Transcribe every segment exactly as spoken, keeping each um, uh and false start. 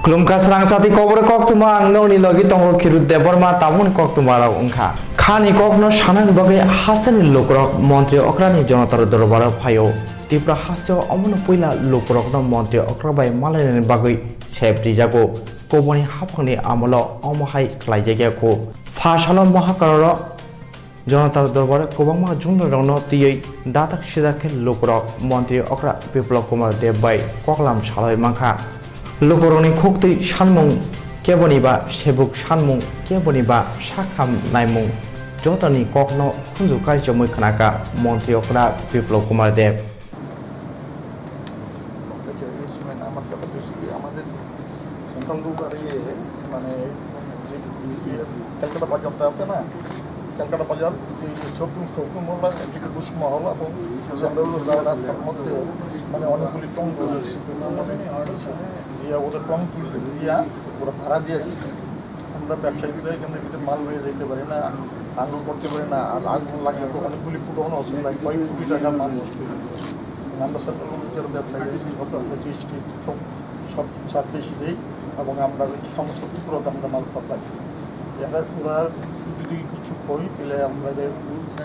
Khulumkha srang chati kobor koktwma ang nokni logi tongo Khiru Debbarma tabukni koktwma rok wngkha. Khani kokno sanani bagwi hasteni lukurok montri okrani Jonotaro dorbaro phaio. Tripura hasteo omono puila lukurokno montri okra bai malainani bagwi sep rijago. Kubuni haphangni amolo omo hai khlaijakya kho. Pha salo Mohakaroro Jonotaro dorbaro kwbangma jumlarokno twiwi datak sidak khe lukurok montri okra Biplab Kumar Deb bai koklam salwi mankha. Lukurokni khuktwi sanmung keboniba sebuk sanmung keboniba sakham naimung jotoni kokno khunju kaichomwi khnakha montri okra Biplab Kumar Deb. আচ্ছা, এই সময় না, আমার কথা বলছি কি, আমাদের central road আর ইয়ে, মানে, এই, এই, এই, ক্যালকাটা বাজারটা আছে না, ক্যালকাটা বাজার, এই শপিং, শপিং মল আর এদিকে বুশ মহল এবং সেন্ট্রাল রোড রাস্তার মধ্যে, মানে, অনেকগুলি টং রয়েছে। মানে, ইয়ে, ওদের টং তুলবে, দিয়া ওরা ভাড়া দিয়ে দিচ্ছে। আমরা ব্যবসায়ীরা এখান থেকে মাল নিয়ে যেতে পারি না, আনলোড করতে পারি না, আর আগুন লাগলে তো অনেকগুলি ফুটো নষ্ট হয়, কয়েক কোটি টাকার মাল নষ্ট হয়ে যায়। আমরা সেন্ট্রাল রোডের ব্যবসায়ী আছি, সব আমরা জিএসটি সব, সব ছাড় বেশি দেই এবং আমরা ওই সমস্ত উপরোধ আমরা মাল সাপ্লাই করি। এরা, ওরা যদি কিছু কই, তাহলে আমরা যে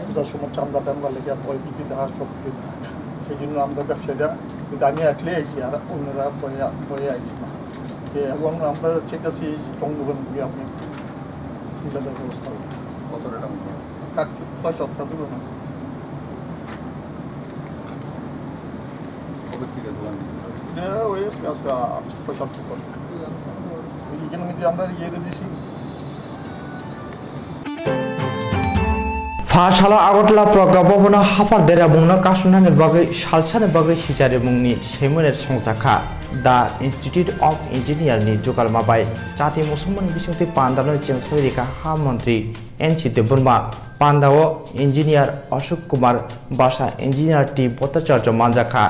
পূজার সময় চান্দা টান্দা লেগে ভয় ভীতি দেখা, সব কিছু দেখা। সেই জন্য আমরা ব্যবসায়ীরা, কিন্তু আমি একলাই আছি, আর অন্যরা ভয়ে, ভয়ে আছি না। যে এবং আমরা চেক আছি, এই যে টঙ্গগঞ্জ দিয়ে আপনি সিলিন্ডারের ব্যবস্থা হবে। কত টাকা? কাজ ছয় সপ্তাহ দেবো না। কবে থেকে দোকান? এটা ওই আজকে, আজকে ছয় সাত দিন পর। এখানে যদি আমরা ইয়ে দিয়ে দিছি। Pha salo Agartala Pragya Bhavan o haphar deramungno kasumnani bagwi salsani bagwi sicharimungni seminar songjakha. The Institute of Engineer ni jugalma bai chati muchungmani bisingtwi pandano chengsawi rikha ha montri N C Debbarma. Pandao Engineer Ashok Kumar Basa, Engineer T Bhattacharya manjakha.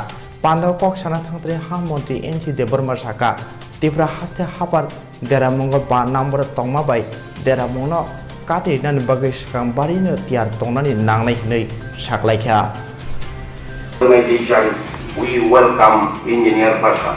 Pandao kok sana thangtri ha montri N C Debbarma sakha, Tripura haste haphar deramungo ba number tongma bai deramungno katrinani bagwi swkang barino tiyar tongnani nangnai hwnwi saklaikha. Organization, we welcome Engineer Basa.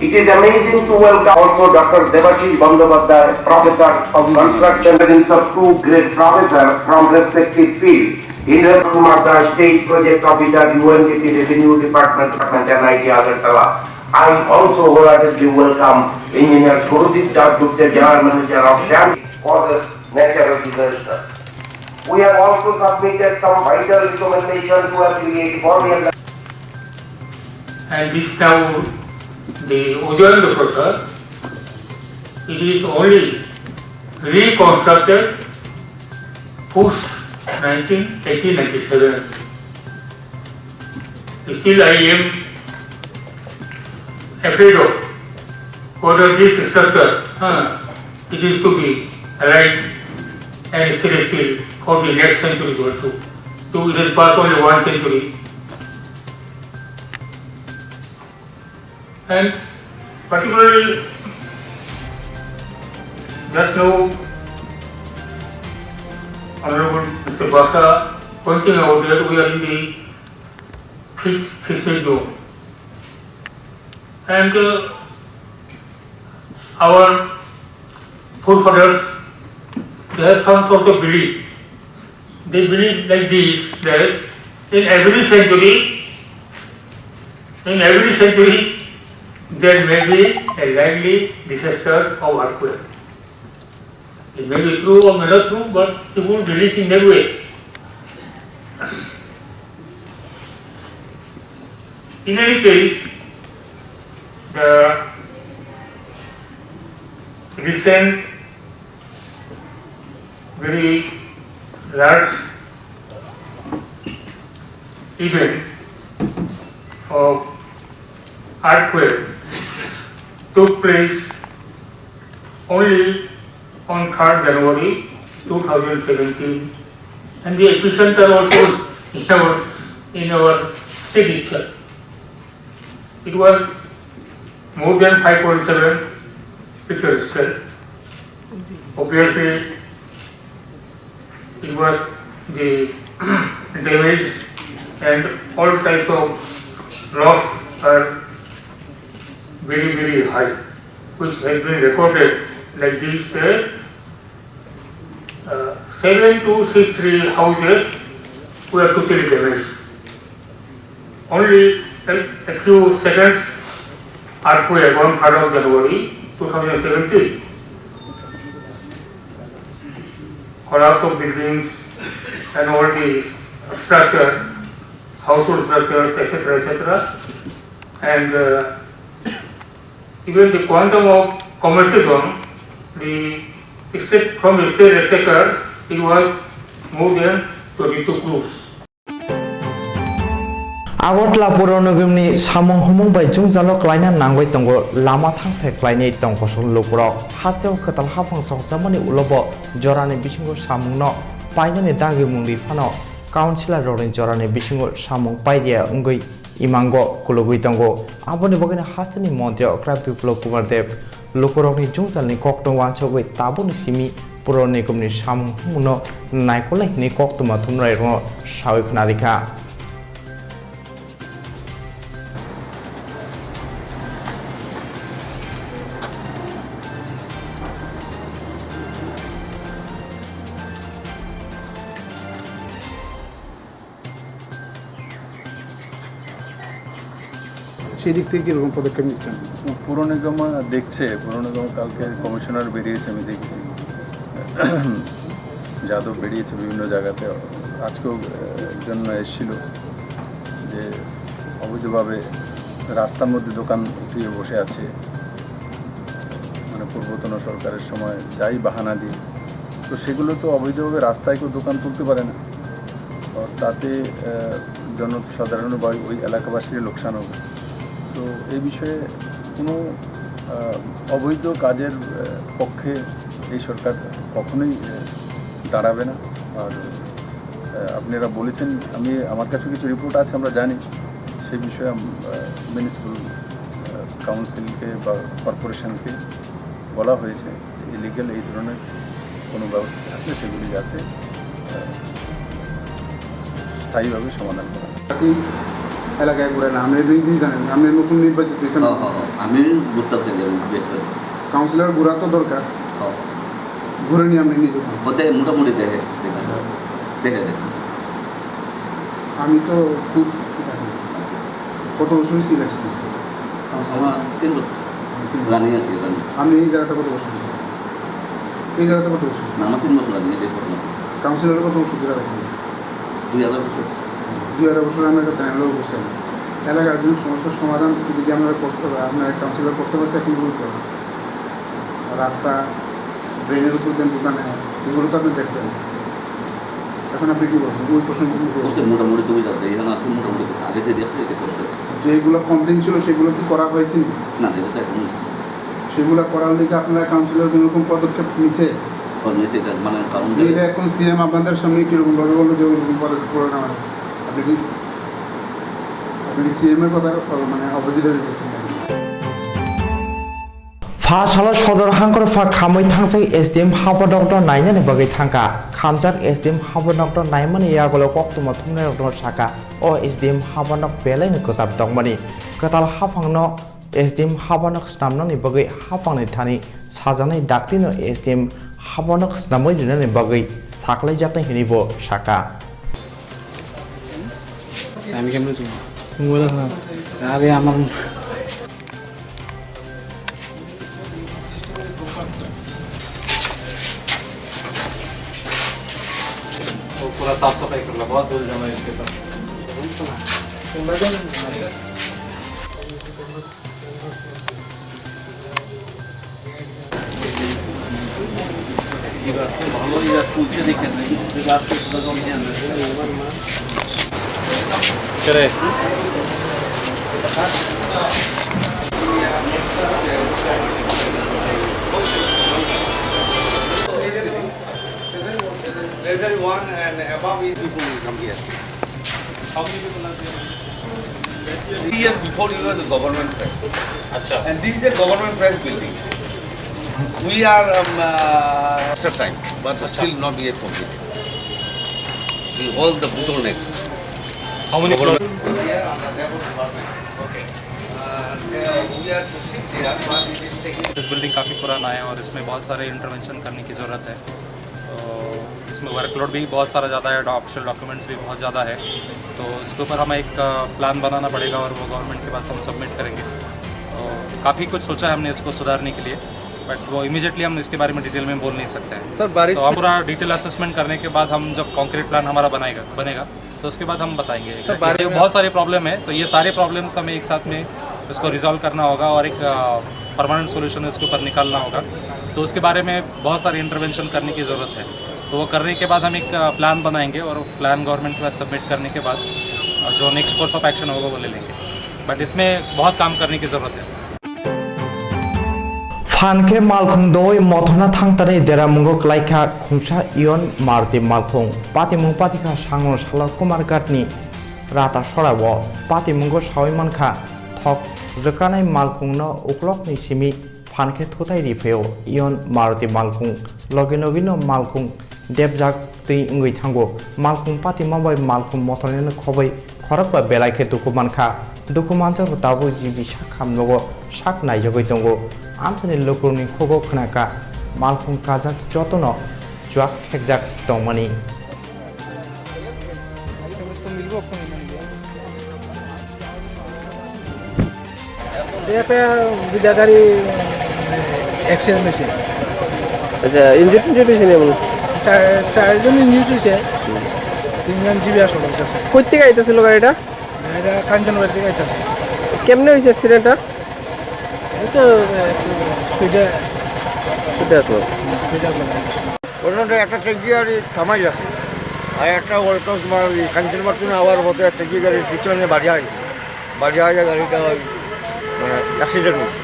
It is amazing to welcome also Doctor Debashish Bandopadhyay, Professor of Construction, presence of two great professors from respective fields, Indra Kumar Das, State Project Officer, U N D P Revenue Department, Department, N I T Agartala. I also wholeheartedly welcome Engineer Surajit Das Gupta, General Manager of Shyam, for the natural disaster. We have also submitted some vital recommendation to affiliate for the And this now the Ujjwala Prasad, it is only reconstructed post nineteen eighteen ninety-seven. Still I am afraid of whether this structure, uh, it is to be alive and still, still for the next centuries also. Though it has passed only one century. And particularly, just now, Honorable Mister Basa pointing out that we are in the fifth seismic zone. And, uh, our forefathers, they have some sort of belief. They believe like this, that in every century, in every century, there may be a likely disaster of earthquake. It may be true or may not true, but people believe in that way. In any case, the recent very large event of earthquake took place only on third January two thousand seventeen, and the epicenter also in our, in our state itself. It was more than five point seven Richter scale. Obviously, it was the damage and all types of loss are very, very high. which has been recorded like this, uh, uh, seven two six three houses were totally damaged. Only a, a few seconds earthquake on third of January two thousand seventeen. Collapse of buildings and all the structure, household structures, et cetera, et cetera. And, uh, even the quantum of compensation, the state, from the state exchequer, it was more than twenty-two crores. Agartala Puro Nigam ni samung humung bai jwngjalo klaina nangwi tongo, lama thangthai klainai tongkosong lukurok. Hasteo kwtal haphang songchamani ulobo jorani bisingo samungno painani dagimung ri phano councillor rokni jorani bisingo samung pairia wngwi imango kulugwi tongo. Aboni bagwino hasteni montri okra Biplab Kumar Deb lukurokni jwngjalni koktwma uansugwi tabukni simi Puro Nigam ni samung humungno naikolnai hwnwi koktwma thumnairokno sawi khwnarikha. সেই দিক থেকে কিরকম পদক্ষেপ নিচ্ছেন? পুর নিগম দেখছে, পুর নিগম কালকে কমিশনার বেরিয়েছে, আমি দেখেছি। যাদব বেরিয়েছে বিভিন্ন জায়গাতে। আজকেও, আহ, একজন এসেছিল যে অবৈধভাবে রাস্তার মধ্যে দোকান উঠিয়ে বসে আছে, মানে পূর্বতন সরকারের সময় যাই বাহানা দিয়ে। তো সেগুলো তো অবৈধভাবে রাস্তায় কেউ দোকান তুলতে পারে না। আর তাতে, আহ, জনসাধারণ বা ওই এলাকাবাসীর লোকসান হবে। তো এই বিষয়ে কোনো, আহ, অবৈধ কাজের, আহ, পক্ষে এই সরকার কখনোই, আহ, দাঁড়াবে না। আর, আহ, আপনারা বলেছেন, আমি, আমার কাছে কিছু রিপোর্ট আছে, আমরা জানি। সেই বিষয়ে আম-, আহ, মিউনিসিপ্যাল, আহ, কাউন্সিলকে বা কর্পোরেশনকে বলা হয়েছে যে ইলিগ্যাল এই ধরনের কোনো ব্যবস্থা থাকলে সেগুলি যাতে, আহ, স্থায়ীভাবে সমাধান করা হয়। আপনি এলাকায় ঘুরে না, আপনি দুই দিন জানেন, আপনি নতুন নির্বাচিত হয়েছেন। হ্যাঁ, হ্যাঁ, হ্যাঁ। আমি ঘুরতে চাই, আমি বেশ করি। কাউন্সিলর ঘোরা তো দরকার। হ্যাঁ। ঘুরে নিয়ে আপনি নিজে খান। ও দেখে, মোটামুটি দেখে, দেখে। দেখে, দেখে। আমি তো খুব জানি। কত বছর হয়েছে ইলেকশন? আমার তিন বছর। তিন বছর। রানিং আছে, রানিং। আপনি এই জায়গাটা কত বছর হয়েছে? এই জায়গাটা কত বছর? না, আমার তিন বছর রানিং, এই যে প্রথম। কাউন্সিলরে কত বছর ধরে আছেন? দুই হাজার বছর। দুই হাজার বছর আমরা একটা প্যানেলও বসছেন। এলাকার বিভিন্ন সমস্যার সমাধান যদি আমরা করতে পারি, আপনার কাউন্সিলর করতে পারছে এখন পর্যন্ত। রাস্তা, ড্রেনের উপর যে দোকানে, এগুলো তো আপনি দেখছেন। এখন আপনি কি বলবেন? ওই প্রসঙ্গে কি বলবেন? করছে মোটামুটি, তুমি যাতে এখানে আসলে মোটামুটি আগে যে দেখছো, এটা করছে। যেগুলো কমপ্লেন ছিল, সেগুলো কি করা হয়েছে? না, এটা তো এখন সেগুলো করার লিগে আপনারা কাউন্সিলর কোনো রকম পদক্ষেপ নিচ্ছে? ও, নিচ্ছে, এটা মানে কারণ নিলে এখন সিএম আপনাদের সামনে কিরকম ভাবে বললো যে ওই রকম পদক্ষেপ করে নেওয়া হয়? আপনি কি, আপনি কি সিএম এর কথা, মানে, অপোজিটে যাচ্ছেন? Pha salo sodor hangkor pha khamwi thangsok S D M habanokno nainani bagwi thangkha. Khamjak S D M habanokno naimani yagulo koktwma thumnairokno sakha, o S D M habanok belaino kwchap tongmani. Kwtal haphangno S D M habanok snamnani bagwi haphangni thani sajaknai daktino S D M habanok snamwi rinani bagwi saklaijaknai hwnwibo sakha. আমি কেমনে চলবো? আরে আমার वो पूरा साफ सफाई कर लो, बहुत धूल जमा है इसके ऊपर। Treasury one and above is people will come here. How many people are there? Three years before, you know, the government press. Acha. And this is a government press building. We are, um, uh, after time, but still not yet complete. See all the bottlenecks. How many government floors? Here under labor department. Okay. This building काफ़ी पुराना है और इसमें बहुत सारे इंटरवेंशन करने की ज़रूरत है। तो इसमें वर्कलोड भी बहुत सारा ज़्यादा है, ऑफिशियल डॉक्यूमेंट्स भी बहुत ज़्यादा है। तो इसके ऊपर हमें एक प्लान बनाना पड़ेगा और वो गवर्नमेंट के पास हम सबमिट करेंगे। तो काफ़ी कुछ सोचा है हमने इसको सुधारने के लिए, बट वो इमीडिएटली हम इसके बारे में डिटेल में बोल नहीं सकते हैं। सर, बारिश तो हम पूरा डिटेल असेसमेंट करने के बाद हम जब कॉन्क्रीट प्लान हमारा बनाएगा बनेगा, तो उसके बाद हम बताएंगे। सर, बारिश ये में बहुत सारे प्रॉब्लम है, तो ये सारे प्रॉब्लम्स हमें एक साथ में उसको रिजॉल्व करना होगा और एक परमानेंट सॉल्यूशन इसके ऊपर निकालना होगा। तो उसके बारे में बहुत सारी इंटरवेंशन करने की ज़रूरत है। तो वो करने के बाद हम एक प्लान बनाएंगे और प्लान गवर्नमेंट के पास सबमिट करने के बाद अ, जो नेक्स्ट कोर्स ऑफ एक्शन होगा, वो ले लेंगे। बट इसमें बहुत काम करने की ज़रूरत है। Phan khe malkhung doi mothorna thangtani deramungo klaikha khungsa Ion Maruti malkhung. Patimung patikha Sangno salo Kumarghatni Rata sorao. Patimungo sawi mankha thok rwkanai malkhungno uklokni simi phan khe thutai ri phaio. Ion Maruti malkhung logi logino malkhung depjak twi wngwi thango. Malkhung patima bai malkhung mothornino khobwi khorokba belai khe dukhu mankha. Dukhu manjak tabuk G B sak hamnogo sak naijagwi tongo. Amchaini lukurokni khugo khwnakha malkhung kajak jotono chuak phekjak tongmani. এটা দুইটা গাড়ি অ্যাক্সিডেন্ট হয়েছে। আচ্ছা, ইনজুরি টিনজুরি হয়েছে নি এমন? চার চারজন ইনজুরি হয়েছে, তিনজন জিবি হাসপাতাল আছে। কই থেকে আইতেছিল গাড়িটা? এটা কাঞ্চনবাড়ি থেকে আইতেছে। কেমনে হয়েছে অ্যাক্সিডেন্টটা? এই তো স্পিডে স্পিডে আসলো। স্পিডে আসলো। ঘটনাটা একটা ট্যাঙ্কি গাড়ি থামাই আছে, আর একটা ওয়েলকাম কাঞ্চনমার্তনে আবার মতো ট্যাঙ্কি গাড়ির পিছনে বাড়ি হয়েছে। বাড়ি হয়ে গাড়িটা ওই, মানে, অ্যাক্সিডেন্ট হয়েছে।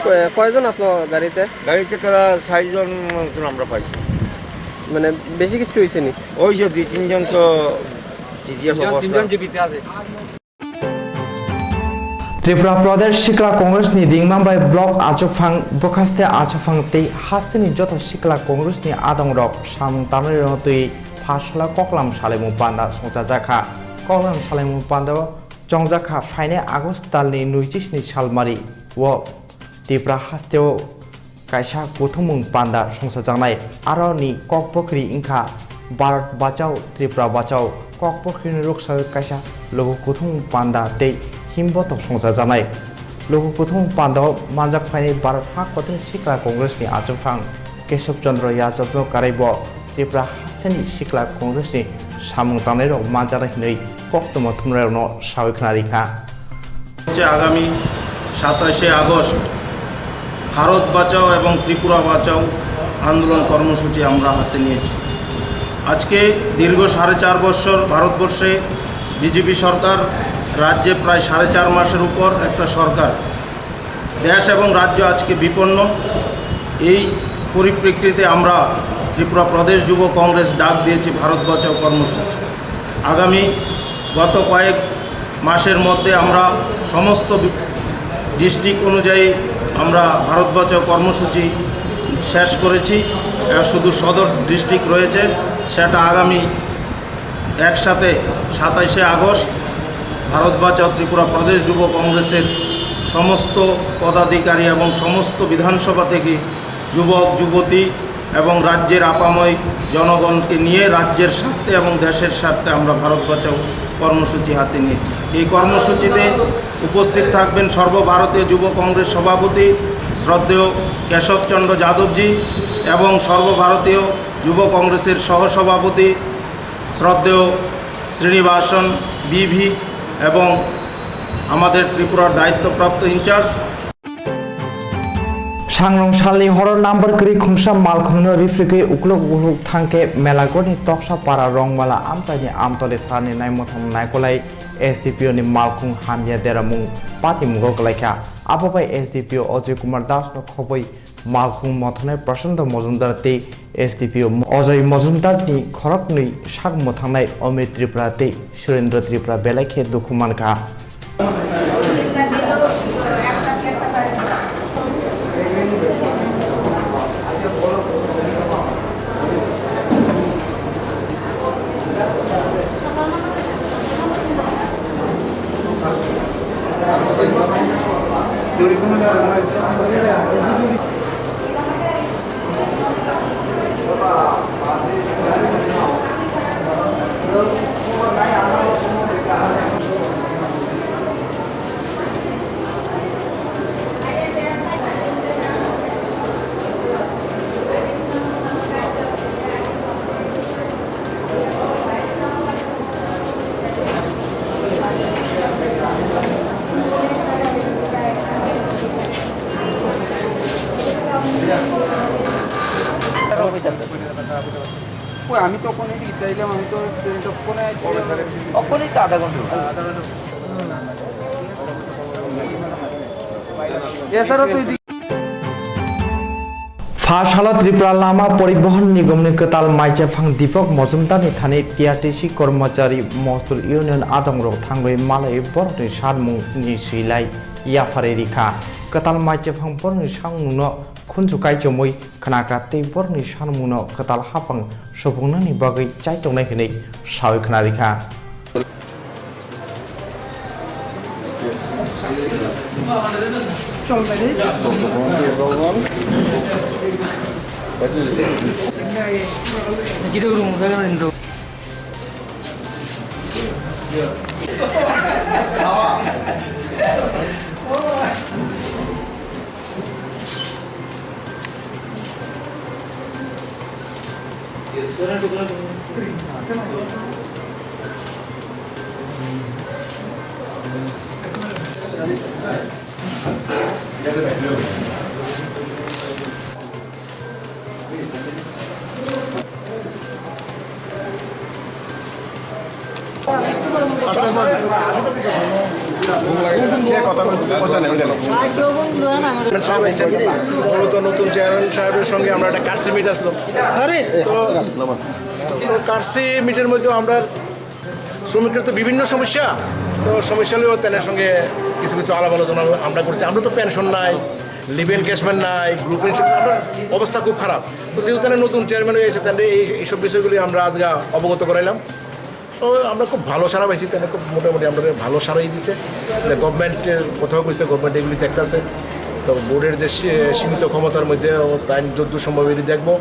কয়- কয়জন আসলো গাড়িতে? গাড়িতে তারা চারজন মতন আমরা পাইছি। মানে, বেশি কিছু হয়েছে নি? ওই যে দুই তিনজন তো সিরিয়াস অবস্থা। Tripura Pradesh Sikla Congress ni ringma bai block achukphang bwkhaste achukphang tei hasteni joto Sikla Congress ni adongrok samung tanwi rwno twi Pharsala koklam salaimung panda songchajakha. Koklam salaimung panda o chongjakha phainai August talni nwichis ni salmari o Tripura hasteo kaisa kuthumung panda songchajaknai. Aroni kok bwkhri wngkha Bharat Bachao, Tripura Bachao. Kok bwkhrini rwksawi kaisa luku kuthumung panda tei himbotok songchajaknai. Luku kuthumung pandao manjak phainai Bharat ha kotor Sikla Congress ni achukphang Kesab Chandra Yadav no karaibo Tripura hasteni Sikla Congress ni samung tangnairok manjaknai hinwi koktwma thumnairokno sawi khna rikha. হচ্ছে আগামী সাতাশে আগস্ট ভারত বাঁচাও এবং ত্রিপুরা বাঁচাও আন্দোলন কর্মসূচি আমরা হাতে নিয়েছি। আজকে দীর্ঘ সাড়ে চার বছর ভারতবর্ষে বিজেপি সরকার, রাজ্যে প্রায় সাড়ে চার মাসের উপর একটা সরকার, দেশ এবং রাজ্য আজকে বিপন্ন। এই পরিপ্রেক্ষিতে আমরা ত্রিপুরা প্রদেশ যুব কংগ্রেস ডাক দিয়েছি ভারত বাঁচাও কর্মসূচি। আগামী গত কয়েক মাসের মধ্যে আমরা সমস্ত বি- ডিস্ট্রিক্ট অনুযায়ী আমরা ভারত বাঁচাও কর্মসূচি শেষ করেছি। এবার শুধু সদর ডিস্ট্রিক্ট রয়েছে, সেটা আগামী একসাথে সাতাশে আগস্ট ভারত বাঁচাও ত্রিপুরা প্রদেশ যুব কংগ্রেসের সমস্ত পদাধিকারী এবং সমস্ত বিধানসভা থেকে যুবক যুবতী এবং রাজ্যের আপাময় জনগণকে নিয়ে রাজ্যের স্বার্থে এবং দেশের স্বার্থে আমরা ভারত বাঁচাও কর্মসূচি হাতে নিয়েছি। এই কর্মসূচিতে উপস্থিত থাকবেন সর্বভারতীয় যুব কংগ্রেস সভাপতি শ্রদ্ধেয় কেশবচন্দ্র যাদবজি এবং সর্বভারতীয় যুব কংগ্রেসের সহসভাপতি শ্রদ্ধেয় শ্রীনিবাসন বিভি এবং আমাদের ত্রিপুরার দায়িত্বপ্রাপ্ত in charge. Sangrong salni horo number kwrwi khungsa malkhungno rifrigwi ukluk ukluk thangkhe Melagorni Toksa para Rongmala amchaini Amtoli tharani naimwthang naikolai S D P O ni malkhung hamya deramung patimungo kwlaikha. Abo bai S D P O Ajay Kumar Das no khobwi malkhung mothornai Prashanto Mojumdar tei S D P O Ajay Mojumdar ni khoroknwi sak mwthangnai Amit Tripura tei Surendra Tripura belai khe dukhu mankha. কই, আমি তো ওখানে দিয়ে চাইলাম, আমি তো ট্রেনটা ওখানে, ওখানেই তো আধা ঘন্টা। আধা ঘন্টা। এছাড়া তুই Pha salo Tripura Lama Poribohon Nigomni kwtal maichaphang Deepak Mojumdarni thani T R T C Kormachari Mostur Union adongrok thangwi malaiwi borokni sanmungni swilai yapharwi rikha. Kwtal maichaphang borokni sanmungno khunju kaichomwi khnakha tei borokni sanmungno kwtal haphang supungnani bagwi chaitongnai hwnwi sawi khnarikha. মূলত নতুন চেয়ারম্যান সাহেবের সঙ্গে আমরা একটা কার্সি মিট আসলো। আরে, তো, তো কার্সি মিটের মধ্যে আমরা শ্রমিকদের তো বিভিন্ন সমস্যা, তো সমস্যা হলেও তাদের সঙ্গে কিছু কিছু আলাপ আলোচনা আমরা করছি। আমরা তো পেনশন নাই, লিভ এনক্যাশমেন্ট নাই, গ্রুপ ইন্স্যুরেন্স, আমরা অবস্থা খুব খারাপ। তো যেহেতু তারা নতুন চেয়ারম্যান হয়ে এসে, তাদের এই, এইসব বিষয়গুলি আমরা আজকে অবগত করাইলাম। তো আমরা খুব ভালো সাড়া পাইছি, তারা খুব মোটামুটি আমরা ভালো সাড়াই দিছে। যে গভর্নমেন্টের কথাও কইছে, গভর্নমেন্ট এগুলি দেখতাছে। তো বোর্ডের যে সী-, সীমিত ক্ষমতার মধ্যে ও তাই যতদূর সম্ভব এগুলি দেখবো।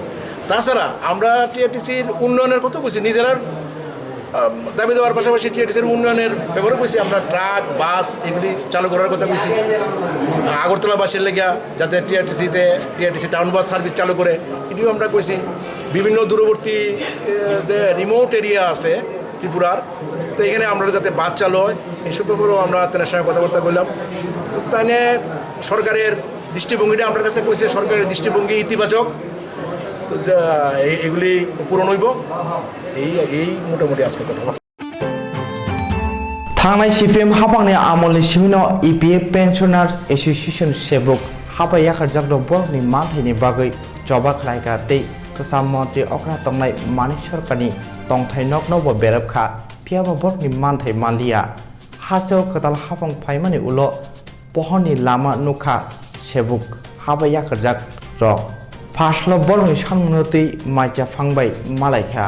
তাছাড়া আমরা টিআরটিসির উন্নয়নের কথা কইছি, নিজেরা, আম, দাবি দেওয়ার পাশাপাশি টিআরটিসির উন্নয়নের ব্যাপারে কইছি। আমরা ট্রাক, বাস এগুলি চালু করার কথা কইছি। আগরতলাবাসীর লেগা যাতে টিআরটিসিতে, টিআরটিসি টাউন বাস সার্ভিস চালু করে, এটিও আমরা কইছি। বিভিন্ন দূরবর্তী, এ, যে রিমোট এরিয়া আছে ত্রিপুরার, তো এখানে আমরা যাতে বাস চালু হয়, এইসব ব্যাপারেও আমরা তাদের সঙ্গে কথাবার্তা বললাম। তাই নিয়ে সরকারের দৃষ্টিভঙ্গিটা আমার কাছে কইছে, সরকারের দৃষ্টিভঙ্গি ইতিবাচক। তো যা, এই, এগুলি পূরণ হইব। এই, এই মোটামুটি আজকে কথা। Thangnai C P M haphangni amolni simino E P F Pensioners Association sebuk habai yakharjakrok borokni manthaini bagwi choba khlaikha tei kwcham montri okra tongnai Manik Sarkarni tongthai nokno bo berep kha, phiyaba borokni manthai manliya. Hasteo kwtal haphang phaimani ulo pohorni lama nukha sebuk habai yakharjak rok. Phasalo borokni samungno twi maicha phang bai malaikha.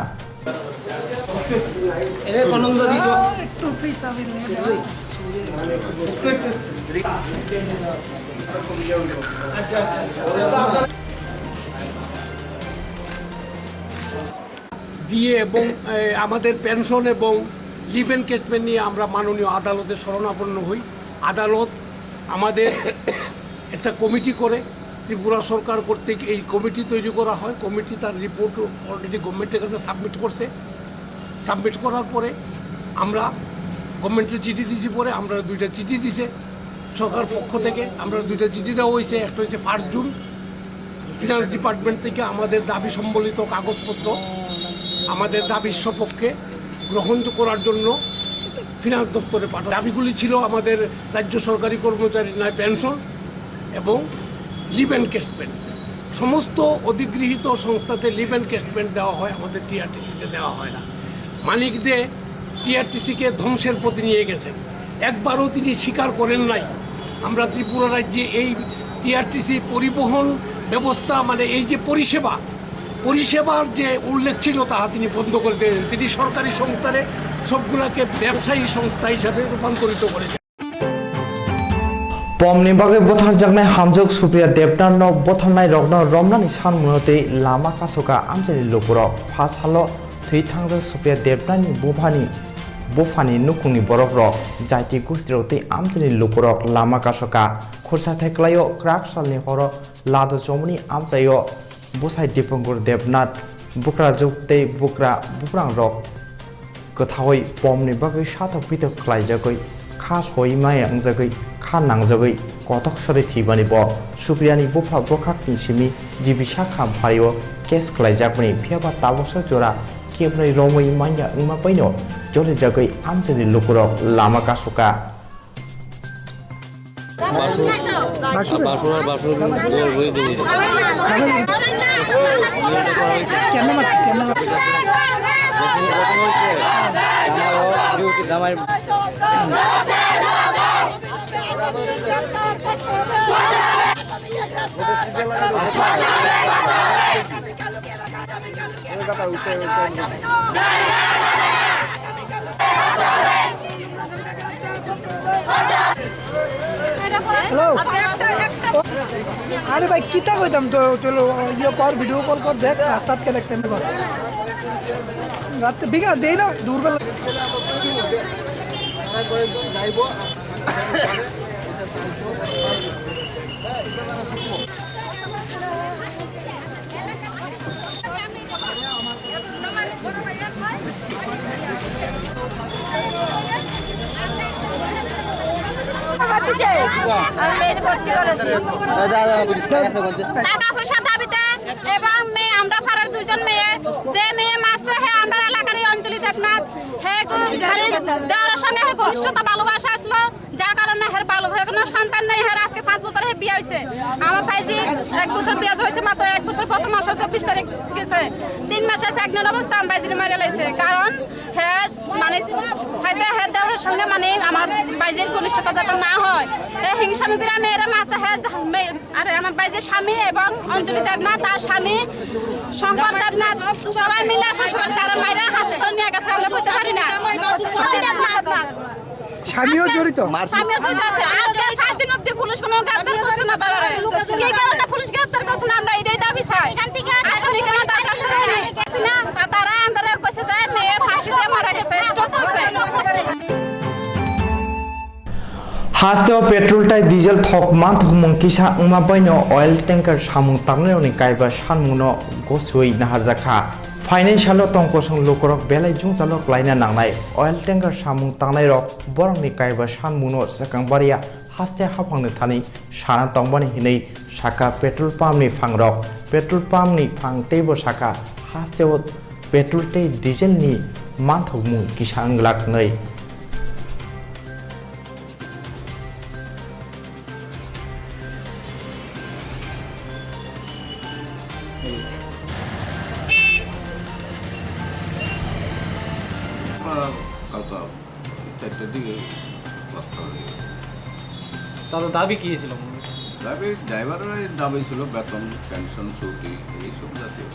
DA এবং, এ, আমাদের পেনশন এবং leave encashment নিয়ে আমরা মাননীয় আদালতে শরণাপন্ন হই। আদালত আমাদের একটা কমিটি করে, ত্রিপুরা সরকার কর্তৃক এই কমিটি তৈরি করা হয়। কমিটি তার রিপোর্ট অলরেডি গভর্নমেন্টের কাছে সাবমিট করছে। সাবমিট করার পরে আমরা গভর্নমেন্টে চিঠি দিছি, পরে আমরা দুইটা চিঠি দিছে সরকার পক্ষ থেকে। আমরা দুইটা চিঠি দেওয়া হয়েছে, একটা হচ্ছে ফার্স্ট জুন, ফিনান্স ডিপার্টমেন্ট থেকে আমাদের দাবি সম্বলিত কাগজপত্র আমাদের দাবির সপক্ষে গ্রহণ করার জন্য ফিনান্স দপ্তরে পাঠানো। দাবিগুলি ছিল আমাদের রাজ্য সরকারি কর্মচারীর ন্যায় পেনশন এবং লিভ এনক্যাশমেন্ট। সমস্ত অধিগৃহীত সংস্থাতে লিভ এনক্যাশমেন্ট দেওয়া হয়, আমাদের টিআরটিসিতে দেওয়া হয় না। মানিক দে টিআরটিসিকে ধ্বংসের পথে নিয়ে গেছেন, একবারও তিনি স্বীকার করেন নাই। আমরা ত্রিপুরা রাজ্যে এই টিআরটিসি পরিবহন ব্যবস্থা, মানে এই যে পরিষেবা, পরিষেবার যে উল্লেখ ছিল, তাহা তিনি বন্ধ করে দিয়েছেন। তিনি সরকারি সংস্থারে সবগুলাকে ব্যবসায়ী সংস্থা হিসাবে রূপান্তরিত করেছেন। Pomni bagwi butharjaknai hamjwk Supriya Debnath no butharnai rokno romnani sanmungno tei lama kasoka amchaini lukurok. Pha salo thwi thangjak Supriya Debnath ni buphani, buphani nukungni borokrok, jaiti gustirok tei amchaini lukurok lama kasoka. Khursa thai kwlaio kwrak salni horo Lado chomoni amchaio bwsai Dipankar Debnath, bukrajwk tei bukra buprangrok kwthaui pomni bagwi sathok pithok khlaijagwi, kha soi maya wngjagwi, kha nangjagwi kothok sori thwibani bo Supriyani bupha bwkhakni simi G B Sakha phaio case khlaijakmani, phiyaba tabuksa jora kebnwi romwi manya wngma baino jolijagwi amchaini lukurok lama kasoka. Basu, বাসু। বাসু আর বাসুর বউ, বউ, বউ। কেমনে মারছে? কেমনে মারছে? যখন, যখন হয়েছে, আমার ডিউটি জামাই। হ্যালো। আরে ভাই, কিতা কইতাম তো, চলো, ইয়ে কর, ভিডিও কল কর, দেখ, রাস্তাত কেন অ্যাক্সিডেন্ট কর। রাত বিঘা দেই না, দুর্বল। আমি মেয়ের ভর্তি করেছি। টাকা পয়সার দাবিতে এবং মেয়ে, আমরা পাড়ার দুইজন মেয়ে, যে মেয়ে মারছে, হে আমরা এলাকারই অঞ্জলি দেবনাথ, হে একটু মানে দেওয়ার সঙ্গে হে ঘনিষ্ঠতা ভালোবাসা আসলো, যার কারণে হের ভালো হয়ে কোনো সন্তান নেই। হের আজকে পাঁচ বছর হে বিয়ে হয়েছে। আমার ভাইজি এক বছর বিয়ে হয়েছে, মাত্র এক বছর, গত মাসে চব্বিশ তারিখ গেছে। তিন মাসের প্রেগনেন্ট অবস্থা আমার ভাইজির মারা লাইছে, কারণ হে মানে চাইছে হে দেওয়ার সঙ্গে মানে আমার ভাইজির ঘনিষ্ঠতা যাতে না হয়। হে হিংসামি করে মেয়েরা মাসে হে জা-, মে-, আরে আমার ভাইজির স্বামী এবং অঞ্জলি দেবনা তার স্বামী শঙ্কর দেবনাথ সবাই মিলে শ্বশুর তারা মাইরা হাসপাতাল নিয়ে গেছে, আমরা করতে পারি না। স্বামীও জড়িত? স্বামীও জড়িত আছে। আজকে সাত দিন অবধি পুলিশ কোনো গ্রেপ্তার করছে না তারা। কি কারণে পুলিশ গ্রেপ্তার করছে না, আমরা এটাই দাবি চাই। আসামি কেন তারা গ্রেপ্তার হয়নি? না, তারা আমরা কইছে যে মেয়ে ফাঁসিতে মারা গেছে, স্ট্রোক করছে। Hasteo petrol tei diesel thok manthokmung kisa wngma baino oil tanker samung tangnai rokni kaiba sanmungno gosoi naharjakha. Phainai salo tongkosong lukurok belai jwngjalo klaina nangnai oil tanker samung tangnairok borokni kaiba sanmungno swkang baria haste haphangni thani sana tongmani hinwi sakha petrol pump ni phangrok. Petrol pump ni phang teibo sakha hasteo petrol tei diesel ni manthokmung kisa wng glak hinwi. কালকে চারটার দিকে বাসটা হয়ে গেছে। তাদের দাবি কি ছিল? দাবি, ড্রাইভারের দাবি ছিল বেতন, পেনশন, ছুটি, এইসব জাতীয়।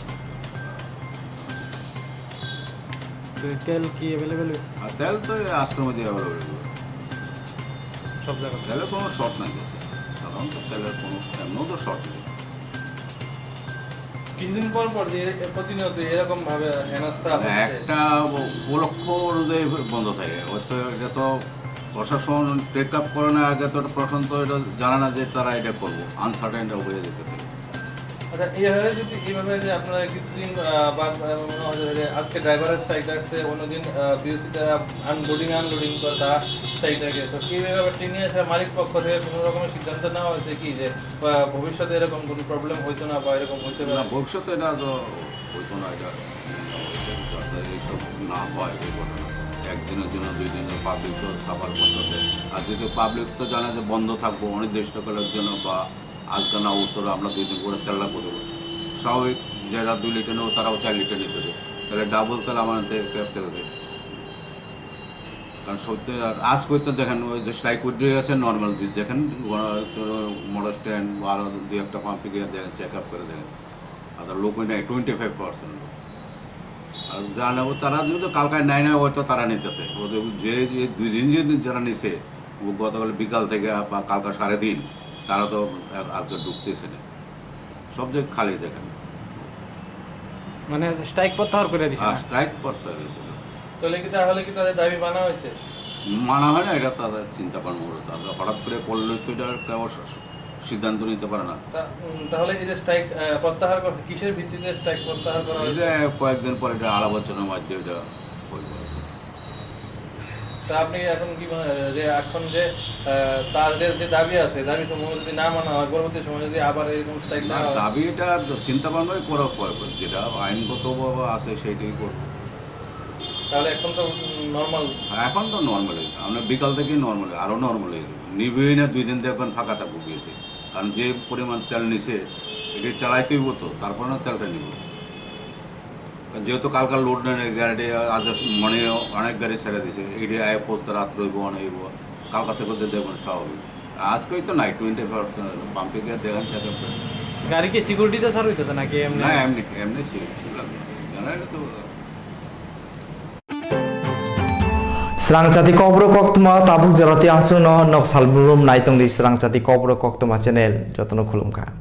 তো তেল কি অ্যাভেলেবল? আর তেল তো এই আজকের মধ্যে অ্যাভেলেবল। সব জায়গায়? তেলের কোনো শর্ট নাই। সাধারণত তেলের কোনো, এমনও তো শর্ট নেই। কিছুদিন পর পর যে এ-, প্রতিনিয়ত এরকম ভাবে হেনস্থা মানে হচ্ছে। একটা উপ-, উপলক্ষ অনুযায়ী বন্ধ থাকে। হয়তো এটা তো প্রশাসন টেক আপ করে না, আগে তো প্রশাসন তো এটা জানে না যে তারা এটা করবো, আনসার্টেনটা হয়ে যেতে থাকে। আচ্ছা, এইভাবে যদি, এইভাবে যে আপনারা কিছুদিন, আহ, বাদ, আহ, মনে হয় যে আজকে ড্রাইভারের স্ট্রাইক ডাকছে, অন্যদিন, আহ, বিওসি তারা আনলোডিং আনলোডিং করে তারা স্ট্রাইক ডাকে। তো এইভাবে টেনে আসে মালিক পক্ষ থেকে কোনো রকমের সিদ্ধান্ত নেওয়া হয়েছে কি যে, আহ, ভবিষ্যতে এরকম কোনো প্রবলেম হইতো না বা এরকম হইতে পারে? না, ভবিষ্যতে এটা তো হইতো না, এটা যাতে এইসব না হয় এই ঘটনা। একদিনের জন্য, দুই দিনের পাবলিক তো সাফার করতে হবে। আর যদি পাবলিক তো জানে যে বন্ধ থাকবো অনির্দিষ্টকালের জন্য বা আজকে না উত্তরে আমরা দুই দিন করে তেল রাখবো দেবো। স্বাভাবিক, যারা দুই লিটার নেবো তারাও চার লিটার নিতে হবে। তাহলে ডাবল তেল আমাদের ক্যাব থেকে দেবে। কারণ সত্যি আর আজ করতে দেখেন, ওই যে স্ট্রাইক উইথড্র হয়ে গেছে, নর্মাল যদি দেখেন, গণ-, মোটর স্ট্যান্ড বা আরও দুই একটা পাম্পে গিয়ে দেখেন, চেক আপ করে দেখেন। আর লোকই নেই, টোয়েন্টি ফাইভ পার্সেন্ট লোক। আর যা নেবো তারা যদি কালকায় নেয় না, হয়তো তারা নিতেছে। ওদের যে, যে দুই দিন যে যারা নিছে, গতকাল বিকাল থেকে বা কালকা সাড়ে তিন, তারা তো আর, আর কেউ ঢুকতেছে না, সব জায়গা খালি দেখেন। মানে স্ট্রাইক প্রত্যাহার করে দিছে আর না? স্ট্রাইক করতে হয়েছিল। তাহলে কি তাহলে কি তাদের দাবি মানা হয়েছে? মানা হয় না, এটা তাদের চিন্তা ভাবনা করে, তারা হঠাৎ করে পড়লে তো এটা একটা অস- সিদ্ধান্ত নিতে পারে না। তা- উম, তাহলে এই যে স্ট্রাইক প্রত্যাহার করছে, কিসের ভিত্তিতে স্ট্রাইক প্রত্যাহার করা এই হয়েছে? যে কয়েকদিন পরে এটা আলাপ আলোচনার মাধ্যমে এটা হইব। তা আপনি এখন কি মনে হয় যে এখন যে আহ, তাদের যে দাবি আছে, দাবি সমূহ যদি না মানা হয়, পরবর্তী সময় যদি আবার এরকম স্ট্রাইক না, না হয়, দাবি এটা চিন্তা ভাবনাই করা পরে, যেটা আইনগতভাবে আছে সেইটাই করবো। তাহলে এখন তো নর্মাল। এখন তো নর্মালি, আমরা বিকাল থেকে নর্মালি, আরও নর্মালি নিবেই না, দুই দিন দেখবেন ফাঁকা থাকবো গিয়েছে, কারণ যে পরিমাণ তেল নিছে এটি চালাইতেই হতো, তারপরে না তেলটা নিব। কারণ যেহেতু কালকার লোড নেই গাড়িটি, আজ মানে অনেক গাড়ি ছেড়ে দিছে, এটি আয় পৌঁছতে রাত রইব, অনেক হইব, কালকা থেকে তো দেখবেন স্বাভাবিক। আজকেই তো নাই, টোয়েন্টি ফোর পাম্পে গিয়ে দেখেন, দেখেন। গাড়ি কি সিকিউরিটিতে স্যার হইতেছে নাকি এমনি? না, এমনি এমনি ছিল, কিছু লাগবে না। জানাইলে তো Srangchati kokborok koktwma tabuk jora tei aswkno nok salbrum nai tongdi Srangchati kokborok koktwma channel, jotono khulumkha.